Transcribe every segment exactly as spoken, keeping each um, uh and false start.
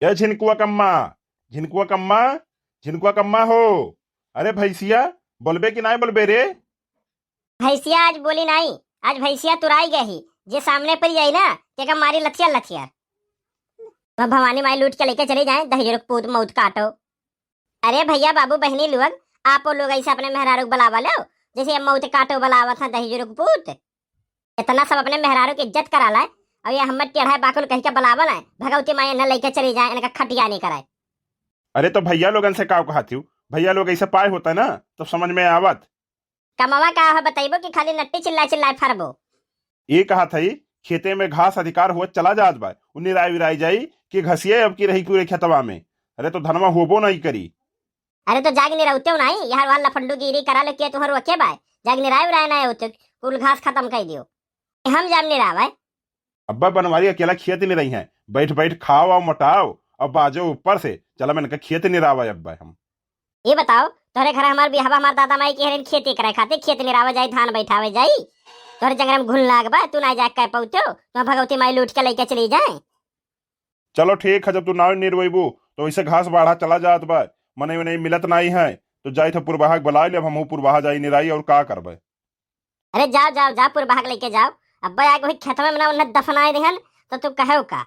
ए झिनकुआ कम्मा, झिनकुआ कम्मा, झिनकुआ कम्मा हो। अरे भैंसिया, बोलबे कि नाई बोलबे रे? भैंसिया आज बोली नाई, आज भैंसिया तुराई गई ही, जे सामने परि जाई ना, तेका मारी लथियर लथियर। वह भवानी माई लूट के लेके चली जाए, दहिजरू क पूत मौत काटो। अरे भैया, बाबू, बहिनी लोग, आपो लोग ऐसे अपने मेहरारू क बलावा लो, जैसे ये मौत काटो बलावत हैं दहिजरू क पूत। इतना सब अपने मेहरारू क इज्जत करा लाए, और ये हम्मे टेढ़ा बाकुल कहि के बलावा लाए, भगवती माई इन्हें लेके चली जाए, इनका खटिया नहीं कराए। अरे तो भैया लोगन से का कहत हूँ, भैया लोग ऐसे पाए होता ना, तो समझ में आवत। कमवा का है बतइबो कि खाली नट्टी चिल्लाए चिल्लाए फरबो? ई कहत हई, खेते में घास अधिकार हुआ चला जात बा, उ निराई विराई जाई कि घसिये अब की रही पूरे खेतवा में। अरे तो धनवा होबो नहीं करी। अरे तो जाग निरौते हो नहीं, यहाँ वाला लफंडू गिरी करा लो के तुहर वके बा, जाग निराई विराई नहीं होते, कुल घास खत्म कर दियो। हम जाम निरावे। अब्बा बनवारी अकेला खेत नहीं रही है, बैठ बैठ खाओ और मोटाओ और बाजो ऊपर से, चला मैंने कहा खेत निरावे अब्बा हम। ये बताओ, तोहरे घर हमार बियाहवा, हमार दादा माई के हरेन खेती करे खातिर खेत निरावे जाई, धान बैठावे जाई। तोहरे जंगल में घुन लाग बा, तू ना जाके कह पौतो, तो भगवती माई लूट के लेके चली जाए। चलो ठीक है, जब तू ना निरवैबू तो वैसे घास बाढ़ा चला जात बा, मने उन्हें मिलत नहीं है, तो जाई तो पुरवाहा के बुला ले, अब हमहू पुरवाहा जाई निराई, और का करबे। अरे जाओ, जाओ, जाओ, पुरवाहा के लेके जाओ। अब्बा आके वही खेतवा में ना उन्हें दफनाए देहन, तो तू कहे का?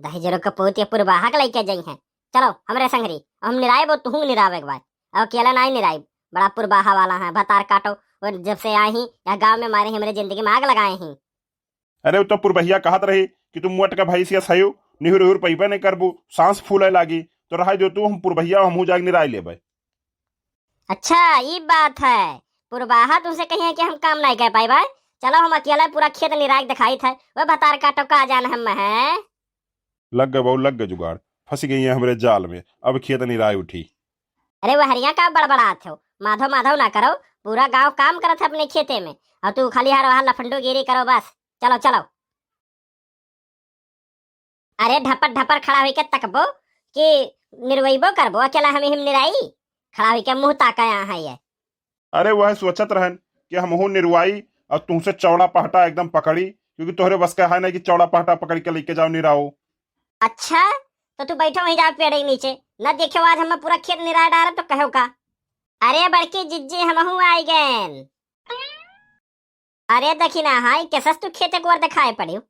दहिजरू क पूत ये पुरवाहा के लेके जाई हैं। चलो, हमरे संगरी, हम निराइब, तुहूँ निरावे के बाद। अब अकेला नाई निराइब, बड़ा पुरवाहा वाला है, भतार काटो। और जब से आए ही, या गाँव में मारे ही, हमरे जिंदगी में आग लगाए ही। अरे, उ तो पुरबहिया कहत रही कि तू मोट का भैंसिया सयू, निहुर उहुर पइबे नहीं करबू, सांस फूले लागी, तो रहा दो तू, हम पुरबहिया, हमहू जाके निराई लेबे। अच्छा, ई बात है। पुरवाहा तुमसे कहिए कि हम काम नहीं कर पाइबे। चलो, हम अकेले पूरा खेत निराग दिखाई थे। वो भतार काटो का जान हम हैं। लग गए बहू, लग गए जुगाड़, फंस गई है हमरे जाल में, अब खेत निराई उठी। अरे, वहरिया का बड़बड़ात हो, माधव माधव ना करो, पूरा गांव काम करत है अपने खेते में, और तू खाली हर वहाँ लफंडू गिरी करो बस। चलो, चलो। अरे ढपर ढपर खड़ा होइके तकबो कि निरवैबो करबो, अकेला हम हिम निराई? खड़ा होइके मुँह ताकाया है ये। अरे वह सोचत रहन कि हमहू निरवाई और तुमसे चौड़ा पहटा एकदम पकड़ी, क्योंकि तोहरे बस का है नहीं कि चौड़ा पहटा पकड़ के लेके जाओ निराओ। अच्छा, तो तू बैठो वहीं जाओ पेड़ के नीचे, न देखो आज हम पूरा खेत निराय डारब तो कहो का? अरे बड़की जिज्जी, हमहू आई गएन। अरे दखिना, हाय कैसस तू खेते के ओर दिखाए पड़ियो।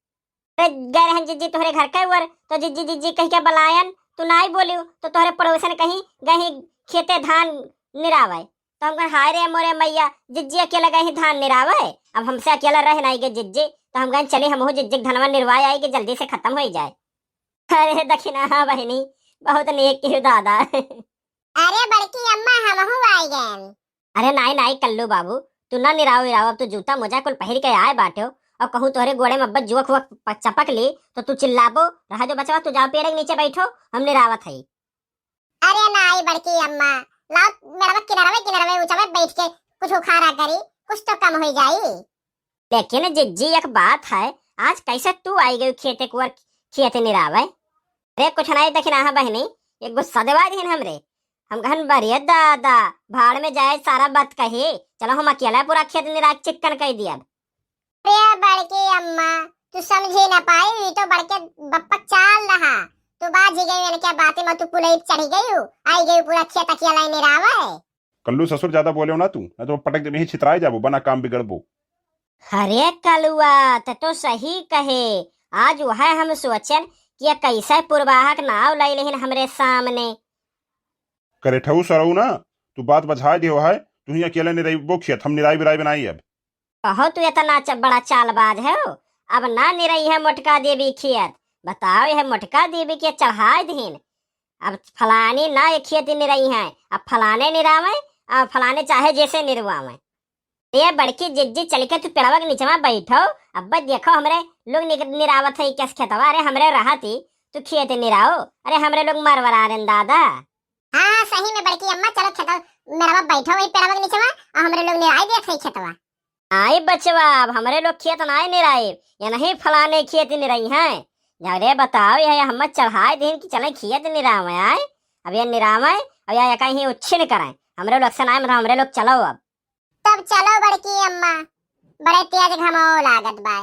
अरे गए रहन जिज्जी तोहरे घर के ओर, तो जिज्जी जिज्जी कह के बलायन, तू नाई बोलियो, तो तोहरे पड़ोसन कहीं गही खेते धान निरावे। तो हम कहें, हाय रे मोरे मैया, जिज्जी अकेला गही धान निरावे, अब हमसे अकेला रह नाई गे जिज्जी, तो हम कहें चली हमहू जिज्जी के धनवा निरवाए आई कि जल्दी से खत्म हो जाए। अरे दखिना, हाँ बहिनी, बहुत नेक किहु दादा। अरे बड़की अम्मा, हमहू आई गएन। अरे नाई नाई कल्लू बाबू, तू ना निराओ विराओ, अब तू जूता मोजा कुल पहिर के आए बाट्यो, और कहूँ तोहरे गोड़े में अब्बा जुअक हुआ प-, चपक ली, तो तू चिल्लाबो, रहा जो बचवा, तू जाओ पेड़ के नीचे बैठो, हम निरावत हई। अरे नाई बड़की अम्मा, लाओ मेड़वा किनारवे किनारवे ऊंचा में बैठ के कुछ उखाड़ा करी, कुछ तो कम हो जाई। लेकिन जिज्जी एक बात है, आज कैसे तू आई गई खेते कुआर खेत निरावे? अरे कुछ नहीं दखिना है बहिनी, ये गुस्सा देवा दिहन हमरे। हम कहन बरिये दादा, भाड़ में जाए सारा बात कही, चलो हम अकेला पूरा खेत निराग चिक्कन कर दिया। अरे बड़की अम्मा, तू समझी ना पाई, ये तो बड़के बप्पा चाल रहा। तू बाजी गई इनके बातें में, तू पुलई चढ़ी गई, आई गई पूरा खेत अकेला निरावे। कल्लू ससुर, ज्यादा बोले ना तू, ना तो पटक दे, यहीं छितराए जाबो, बना काम बिगड़बो। अरे कलुआ, ते तो सही कहे। आज वह हम सोचन कि ये कैसे पुरवाहक नाव लाई लेहिन हमरे सामने। करे ठऊ सरऊ ना, तू बात बझाए दियो है, तू ही अकेले निरइबो खेत, हम निराई बिराई बनाई अब। कहो तू इतना च-, बड़ा चालबाज है हो, अब ना निरई है मोटका देवी खेत। बताओ, यह मोटका देवी के चढ़ाए दीन, अब फलानी ना ये खेत निरई है, अब फलाने निरावे, अब फलाने चाहे जैसे निरवावे। ये बड़की जिज्जी चल के तू पेड़वा के नीचवा बैठो, अब देखो हमरे लोग निक-, निरावत है कस खेतवा, अरे हमरे रहती तू खेत निराओ, अरे हमरे लोग मरवरा रहे दादा। हाँ, सही में बड़की अम्मा, चलो खेतवा मेड़वा बैठो वही पेड़वा के नीचवा, और हमरे लोग निराई देत है खेतवा। आई बचवा, अब हमरे लोग खेत नाई निराई, ये नहीं फलाने खेत निराई है। जा रे बताओ, ये हम चढ़ाए दिन की चले खेत निरावे आए, अब ये निरावे, अब ये कहीं उच्छिन कराए, हमरे लोग से नाई, मतलब हमरे लोग चलो अब। तब चलो बड़की अम्मा, बड़े तेज घमाओ लागत बाय।